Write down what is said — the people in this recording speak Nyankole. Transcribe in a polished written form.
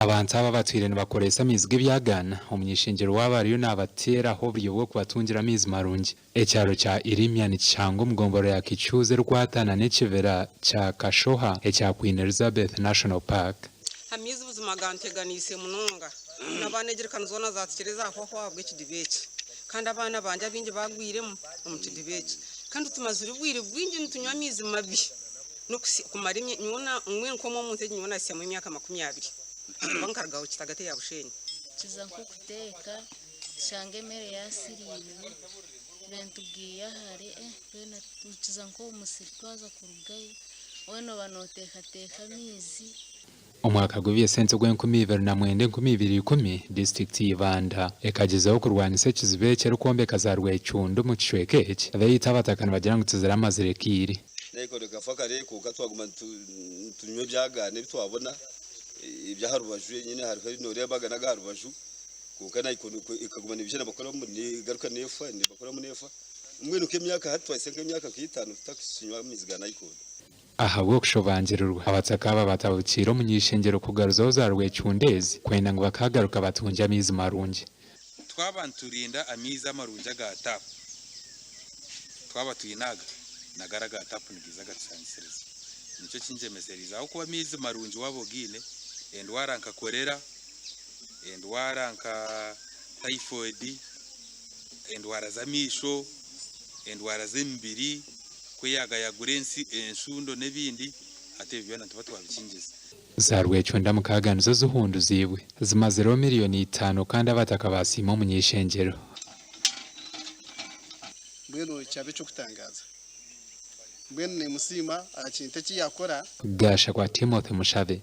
Abantu aba batwire nibakoresa amaizi g'ebyagaana, omuny'ishengyero waabo ariyo nabateeraho oburyo bw'okubatungira amaizi marungi. Ekyaro kya Irimya nikishangwa omu gomborora ya Kicuuzi erikwatana n'ekibira kya Kashoha ekya Queen Elizabeth National Park. Amaizi buzima ganteganiise munonga. N'abaana ejerikani zoona zaatsikire zaahwaho ahabw'ekidiba eki. Kandi abaana bangye abaingi baagwiremu omu kidiba eki. Kandi tumazire obwire bwingi nitunywa amaizi mabi. N'okumara nyowe mbwenu nk'omwe omu nsi egi nyowe naahitsyamu emyaka 20 ahakuba nkarugaho Kitagata eya Bushenyi. Tuza nk'okuteeka tushanga emere yaasiriire then tugiiya hare twena tukiza nk'omu musiri twaza kurugayo weena oba nooteekateeka amaizi. Omwaka gw'eby'esente ogw'enkumi ibiri na mwenda 2010, disiturikiti ya Ibanda ekagyezaho kurwanisa ekizibu eki erikwombeka za rwecundu omu kicweka eki, beitu abataka nibagira ngu tiziramazire kiire. Naikondo ekafa kare, kwonka twaguma nitunywa ebyagaana ebi twabona eby'aha rubaju nyine hariho nooreeba aga n'ag'aha rubaju, kwonka naikondo ekaguma neija nibakoramu negaruka neefa, nibakoramu neefa. Mbwenu nk'emyaka hati twahitsya nk'emyaka nk'etaano tutakinywa amaizi ga naikondo. Ahabw'okushobangirirwa, abataka aba batabukiire omuny'ishengyero kugaruzaho za rwecundu ezi kwenda ngu bakagaruka batungye amaizi marungi. Twaba niturinda amaizi amarungi aga taapu, twaba twine aga nagari aga taapu nigiza gatusangisiriza. Nikyo kingyemesereize ahabw'okuba amaizi marungi waaba ogaine, endwara nka korera, endwara nka typhoid, endwara z'amaisho, endwara z'emibiri, kweyagayagura enshundo n'ebindi, hati ebyo byona nituba twabikingiza. Za rwecunda 6 nizo zihunduziibwe zimazireho miliyoni 5 kandi abataka basiima omuny'ishengyero. Mbwenu kyaba eky'okutangaaza. Mbwenu nimusiima aha kintu eki yaakora. Gashakwa Timothy Mushabe.